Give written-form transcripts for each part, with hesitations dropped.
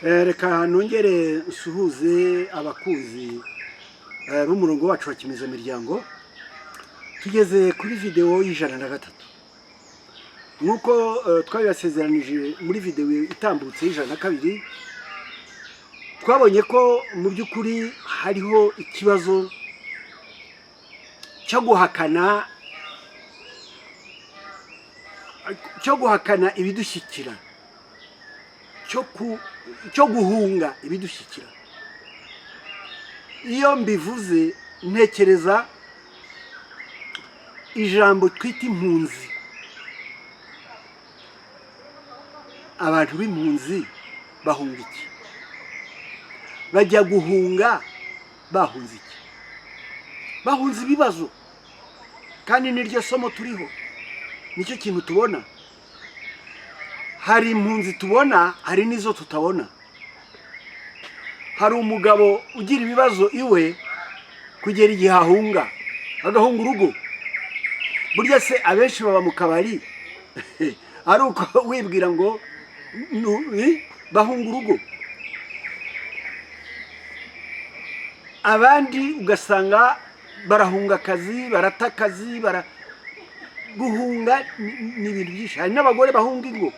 Reka nongere nsuhuze abakunzi b'umurongo wacu wa Kimezamiryango. Tugeze kuri videwo y'103. Nk'uko twabibasezeranije muri videwo itambutse y'102, twabonye ko mu by'ukuri hariho ikibazo cyo guhakana ibidushyikira, cyo guhunga ibidushyikira. Iyo mbivuze, ntekereza ijambo twita impunzi. Abantu b'impunzi bahunga iki? Bajya guhunga bahunze iki? Bahunze ibibazo. Kandi niryo somo turiho, nicyo kintu tubona. Hari impunzi tubona, hari n'izo tutabona. Hari umugabo ugira ibibazo iwe kugera igihe ahunga, agahunga urugo. Burya se abenshi baba mu kabari ari uko wibwira ngo bahunga urugo? Abandi ugasanga barahunga akazi, barata akazi, bara guhunga ni ibintu byinshi. Hari n'abagore bahunga ingo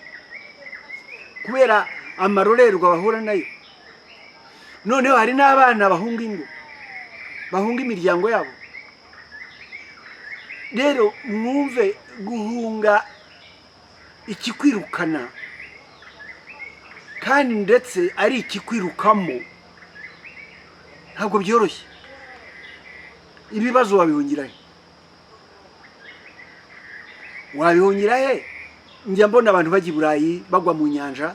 kubera amarorerwa bahura nayo. Noneho hari n'abana bahunga ingo, bahunga imiryango yabo. Rero mwumve, guhunga ikikwirukana kandi ndetse ari ikikwirukamo ntabwo byoroshye. Ibibazo wabihungira he? Wabihungira he? Njya mbona abantu bajya i Burayi bagwa mu nyanja,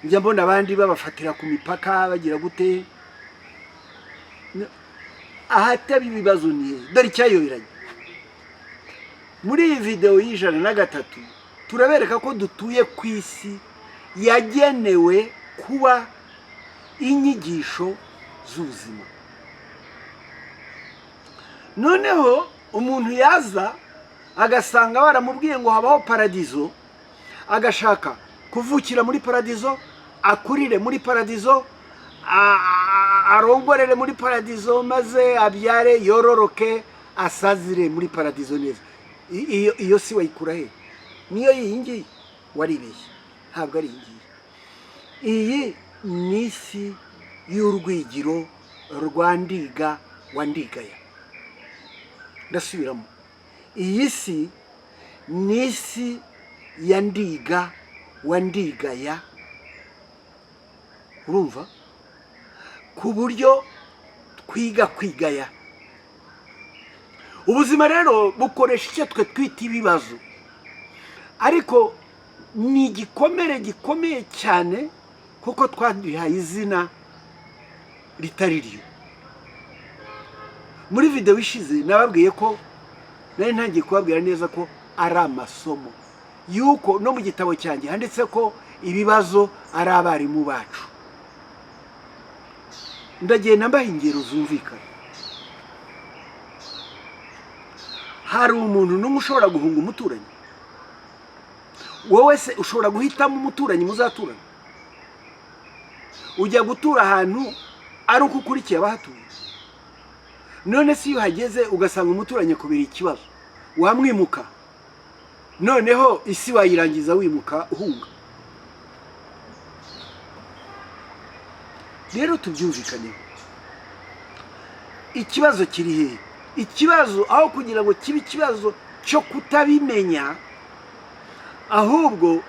njya mbona abandi babafatira ku mipaka bagira gute. Ahataba ibibazo ni he? Dore icyayoberanye muri iyi videwo y'103: turabereka ko dutuye ku isi yagenewe kuba inyigisho z'ubuzima. Noneho umuntu yaza agasanga baramubwiye ngo habaho paradizo, agashaka kuvukira muri paradizo, akurire muri paradizo, arongorere muri paradizo, maze abyare, yororoke, asazire muri paradizo neza. Iyo si wayikura he? Niyo iyi ngiyi? Waribeshye, ntabwo ari iyi ngiyi. Iyi ni isi y'urwigiro rwa Ndiga wa Ndigaya. Ndasubiramo: iyi si ni isi ya Ndiga wa Ndigaya. Urumva ku buryo twiga kwigaya. Ubuzima rero bukoresha icyo twe twita ibibazo, ariko ni igikomere gikomeye cyane kuko twabihaye izina ritari ryo. Muri videwo ishize nababwiye ko nari ntangiye kubabwira neza ko ari amasomo, yuko no mu gitabo cyanjye handitse ko ibibazo ari abarimu bacu. Ndagenda mbaha ingero zumvikana. Hari umuntu n'umwe ushobora guhunga umuturanyi? Wowe se ushobora guhitamo umuturanyi muzaturana? Ujya gutura ahantu ari uko ukurikiye abahatuye. None se iyo uhageze ugasanga umuturanyi akubera ikibazo, wamwimuka? Noneho isi wayirangiza wimuka, uhunga? Rero tubyumvikaneho: ikibazo kiri hehe? Ikibazo, aho kugira ngo kibe ikibazo cyo kutabimenya, ahubwo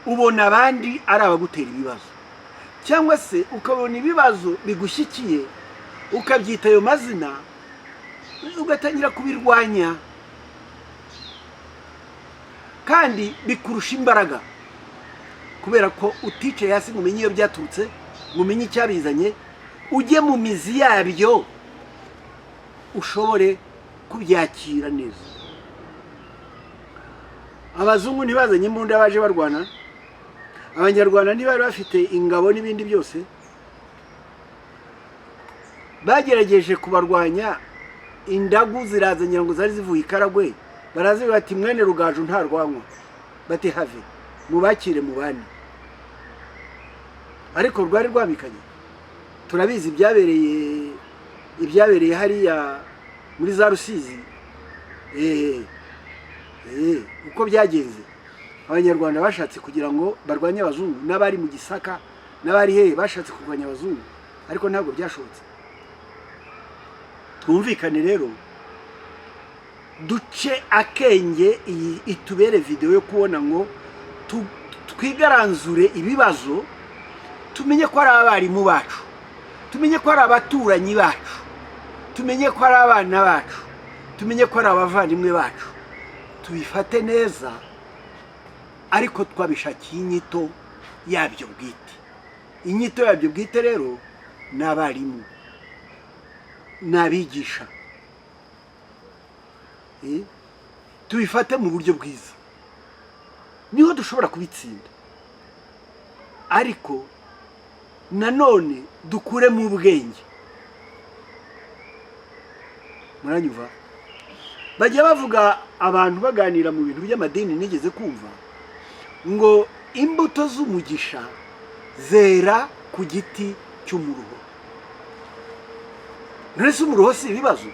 ubona abandi ari abagutera ibibazo, cyangwa se ukabona ibibazo bigushyikiye ukabyita ayo mazina, ugatangira kubirwanya kandi bikurusha imbaraga, kubera ko uticaye hasi ngo umenye iyo byaturutse, ngo umenye icyabizanye, ujye mu mizi yabyo ushobore kubyakira neza. Abazungu ntibazanye imbunda baje barwana, Abanyarwanda ntibari bafite ingabo n'ibindi byose. Bagerageje kubarwanya, indagu ziraza, ngira ngo zari zivuye i Karagwe, baraziba bati: "Mwene Rugaju ntarwanywa." Bati: "Have, mubakire mubane." Ariko rwari rwamikanye. Turabizi ibyabereye hariya muri za Rusizi, uko byagenze. Abanyarwanda bashatse kugira ngo barwanye abazungu, n'abari mu Gisaka n'abari hehe bashatse kurwanya abazungu, ariko ntabwo byashobotse. Twumvikane rero, duce akenge. Iyi itubere videwo yo kubona ngo twigaranzure ibibazo, tumenye ko ari abarimu bacu, tumenye ko ari abaturanyi bacu, tumenye ko ari abana bacu, tumenye ko ari abavandimwe bacu. Tubifate neza, ariko twabishakiye inyito yabyo bwite. Inyito yabyo bwite rero ni abarimu, ni abigisha. Tubifate mu buryo bwiza, niho dushobora kubitsinda. Ariko nanone dukuremo ubwenge. Muranyumva? Bajya bavuga, abantu baganira mu bintu by'amadini, nigeze kumva ngo imbuto z'umugisha zera ku giti cy'umuruho. None se umuruho si ibibazo?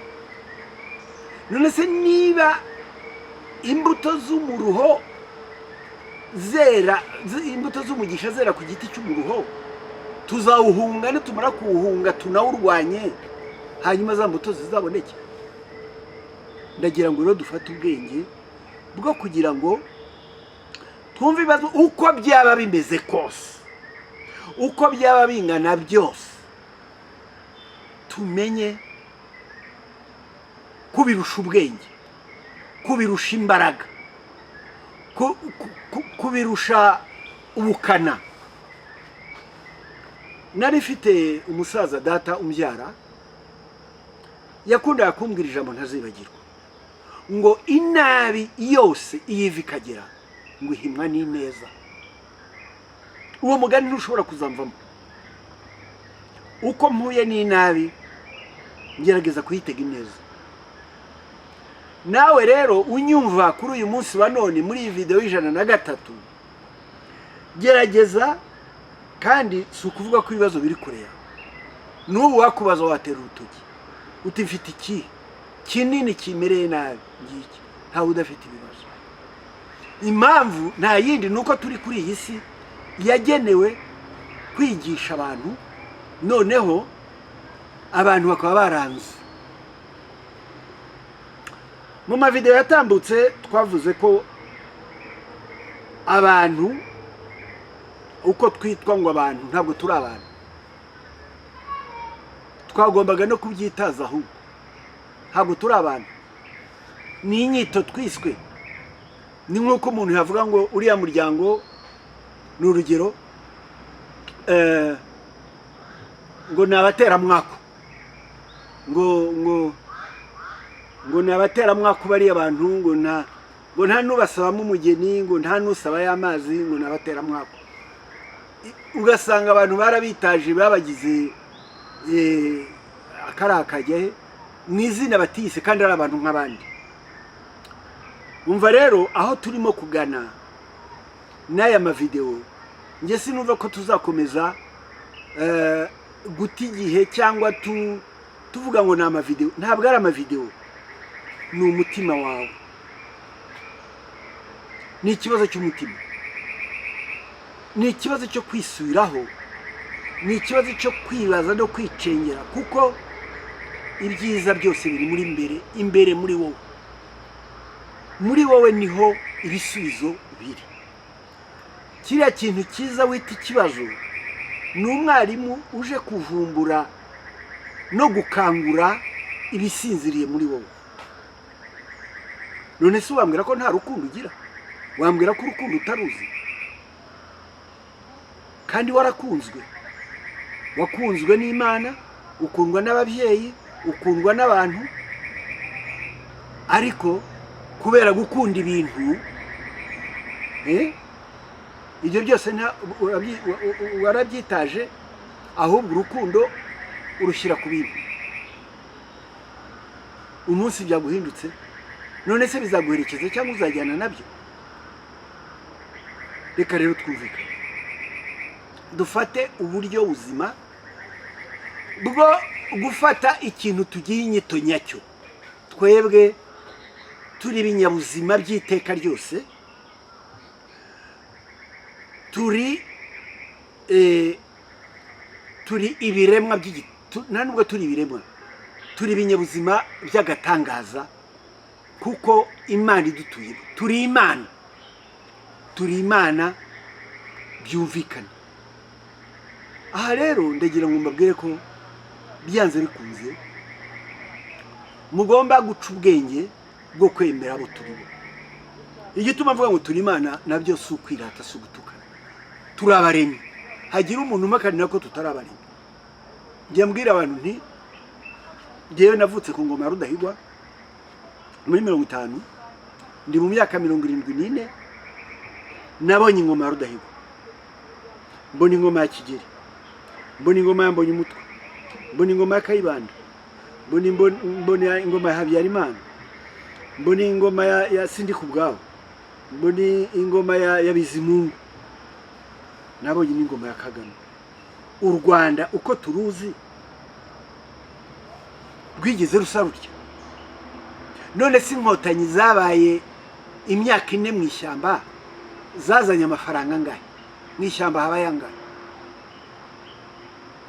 None se niba imbuto z'umuruho zera, imbuto z'umugisha zera ku giti cy'umuruho, tuzawuhunga, nitumara kuwuhunga tunawurwanye, hanyuma za mbuto zizaboneke? Ndagira ngo rero dufate ubwenge bwo kugira ngo twumve ibibazo uko byaba bimeze kose, uko byaba bingana byose, tumenye kubirusha ubwenge, kubirusha imbaraga, kubirusha ubukana. Nari mfite umusaza, data umbyara, yakundaga kumbwira ijambo ntazibagirwa, ngo inabi yose iyo iva ikagera ngo ihimwa n'ineza. Uwo mugani ntushobora kuzamvamo. Uko mpuye n'inabi, ngerageza kuyitega ineza. Nawe rero unyumva kuri uyu munsi wa none muri iyi videwo y'103, gerageza. Kandi si ukuvuga ko ibibazo biri kure yawe. N'ubu wakubaza, watera urutoki uti: "Mfite iki kinini kimereye nabi?" Ngiki. Ntawe udafite ibibazo. Impamvu nta yindi, ni uko turi kuri iyi si yagenewe kwigisha abantu, noneho abantu bakaba baranze. Mu mavidewo yatambutse twavuze ko abantu, uko twitwa ngo abantu, ntabwo turi abantu. Twagombaga no kubyitaza ahubwo. Ntabwo turi abantu, ni inyito twiswe. Ni nk'uko umuntu yavuga ngo uriya muryango, ni urugero, ngo ni abateramwako, ngo ni abateramwako bariya bantu, ngo nta n'ubasabamo umugeni, ngo nta n'usaba y'amazi, ngo ni abateramwako. Ugasanga abantu barabitaje, babagize akari akajya he mu izina batiyise, kandi ari abantu nk'abandi. Umva rero aho turimo kugana n'aya mavidewo. Njye sinumva ko tuzakomeza guta igihe cyangwa tuvuga ngo ni amavidewo. Ntabwo ari amavidewo, ni umutima wawe, ni ikibazo cy'umutima, ni ikibazo cyo kwisubiraho, ni ikibazo cyo kwibaza no kwicengera, kuko ibyiza byose biri muri imbere, imbere muri wowe. Muri wowe niho ibisubizo biri. Kiriya kintu cyiza wita ikibazo ni umwarimu uje kuvumbura no gukangura ibisinziriye muri wowe. None se wambwira ko nta rukundo ugira? Wambwira ko urukundo utaruzi kandi warakunzwe? Wakunzwe n'Imana, ukundwa n'ababyeyi, ukundwa n'abantu, ariko kubera gukunda ibintu, ibyo byose warabyitaje, ahubwo urukundo urushyira ku bintu. Umunsi byaguhindutse, none se bizaguherekeza cyangwa uzajyana nabyo? Reka rero twumvikane. Dufate uburyo buzima bwo gufata ikintu tugiye inyito nyacyo. Twebwe turi ibinyabuzima by'iteka ryose, turi ibiremwa nta nubwo turi ibiremwa, turi ibinyabuzima by'agatangaza, kuko Imana idutuye. Turi Imana, turi Imana byumvikana. Aha rero ndagira ngo mbabwire ko byanze bikunze mugomba guca ubwenge bwo kwemera abo turi bo. Igituma mvuga ngo turi Imana, nabyo si ukwirata, si ugutukana. Turi abaremyi. Hagira umuntu umakanira ko tutari abaremyi. Njya mbwira abantu nti: "Njyewe navutse ku ngoma ya Rudahigwa muri 50, ndi mu myaka 74. Nabonye ingoma ya Rudahigwa, mbona ingoma ya Kigeli, mbona ingoma ya Mbonyumutwa, mbona ingoma ya Kayibanda, mbona ingoma ya Habyarimana, mbona ingoma ya Sindikubwabo, mbona ingoma ya Bizimungu, nabonye n'ingoma ya Kagame. U Rwanda uko turuzi rwigeze rusa rutya? None se Inkotanyi zabaye imyaka 4 mu ishyamba, zazanye amafaranga angahe? Mu ishyamba habaye angahe?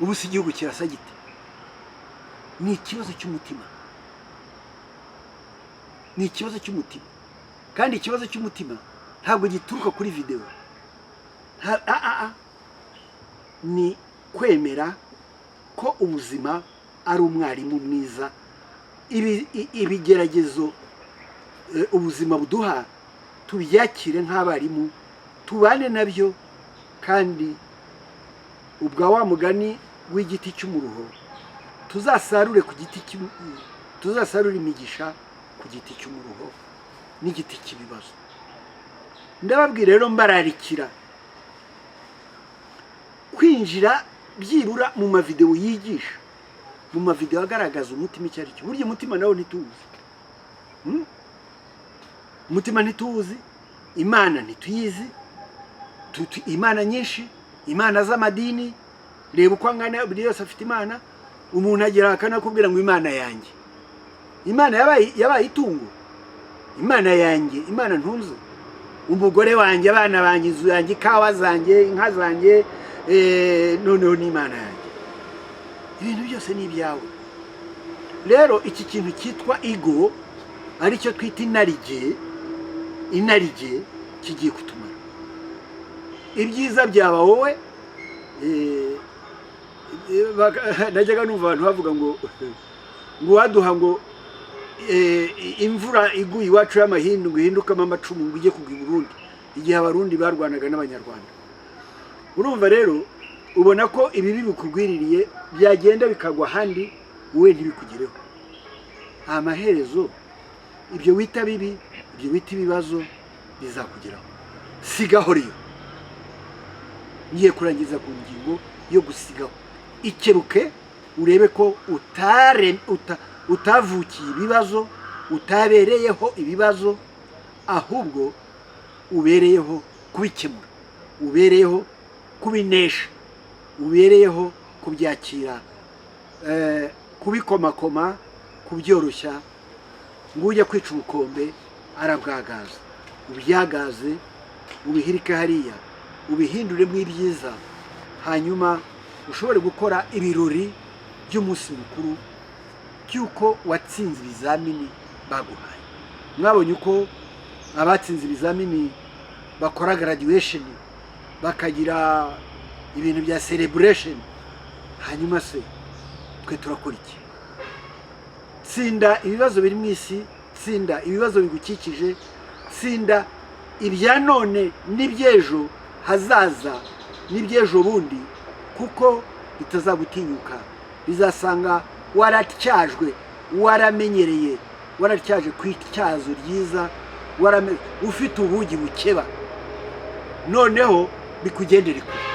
Ubu si igihugu kirasa gite?" Ni ikibazo cy'umutima, ni ikibazo cy'umutima. Kandi ikibazo cy'umutima ntabwo gituruka kuri videwo. Ni kwemera ko ubuzima ari umwarimu mwiza. Ibigeragezo ubuzima buduha tubyakire nk'abarimu, tubane nabyo. Kandi ubwa wa mugani w'igiti cy'umuruho, tuzasarure ku giti tuzasarure imigisha ku giti cy'umuruho n'igiti cy'ibibazo. Ndababwira rero, mbararikira kwinjira byibura mu mavidewo yigisha, mu mavidewo agaragaza umutima icyo ari cyo. Burya umutima nawo ntituwuzi. Umutima ntituwuzi, Imana ntituyizi. Imana nyinshi, imana z'amadini, reba uko angana, buri yose afite imana. Umuntu agera akanakubwira ngo "Imana yanjye". Imana yabaye itungo. Imana yanjye, Imana ntunze, umugore wanjye, abana banjye, inzu yanjye, ikawa zanjye, inka zanjye, noneho n'Imana yanjye. Ibintu byose ni ibyawe. Rero iki kintu cyitwa ego, aricyo twita inarijye, inarijye kigiye kutumara. Ibyiza byaba wowe. Najyaga numva abantu bavuga ngo uwaduha ngo imvura iguye iwacu y'amahindu ngo ihindukemo amacumu, ngo ijye kugwa i Burundi, igihe Abarundi barwanaga n'Abanyarwanda. Urumva rero, ubona ko ibibi bikugwiririye byagenda bikagwa ahandi, wowe ntibikugereho. Amaherezo ibyo wita bibi, ibyo wita ibibazo bizakugeraho. Sigaho rero. Ngiye kurangiza ku ngingo yo gusigaho. Ikebuke urebe ko utavukiye ibibazo, utabereyeho ibibazo, ahubwo ubereyeho kubikemura, ubereyeho kubinesha, ubereyeho kubyakira, kubikomakoma, kubyoroshya. Ngo ujya kwica ubukombe arabwagaza. Ubyagaze, ubihirike hariya, ubihinduremo ibyiza, hanyuma ushobore gukora ibirori by'umunsi mukuru by'uko watsinze ibizamini baguhaye. Mwabonye uko abatsinze ibizamini bakora graduation, bakagira ibintu bya celebration. Hanyuma se twe turakora iki? Tsinda ibibazo biri mu isi, tsinda ibibazo bigukikije, tsinda ibya none n'iby'ejo hazaza n'iby'ejo bundi, kuko bitazagutinyuka. Bizasanga waratyajwe, waramenyereye, waratyaje ku ityazo ryiza, ufite ubugi bukeba. Noneho bikugendere kure,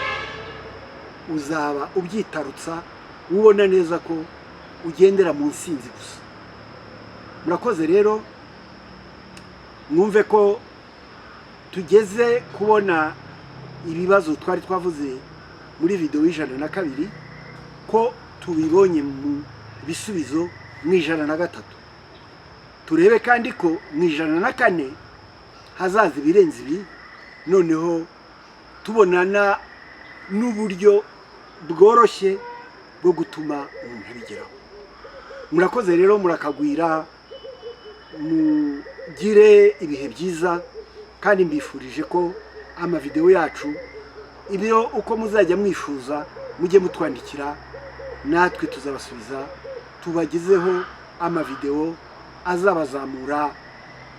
uzaba ubyitarutsa, ubona neza ko ugendera mu nsinzi gusa. Murakoze rero. Mwumve ko tugeze kubona ibibazo twari twavuze. Muri videwo y'102 ko tubibonye mu bisubizo mu 103, turebe kandi ko mu 104 hazaza ibirenze ibi, noneho tubonana n'uburyo bworoshye bwo gutuma umuntu abigeraho. Murakoze rero, murakagwira, mugire ibihe byiza, kandi mbifurije ko amavidewo yacu, ibyo uko muzajya mwifuza, mujye mutwandikira, natwe tuzabasubiza, tubagezeho amavidewo azabazamura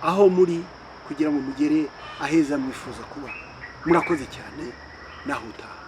aho muri kugira ngo mugere aheza mwifuza kuba. Murakoze cyane, naho utaha.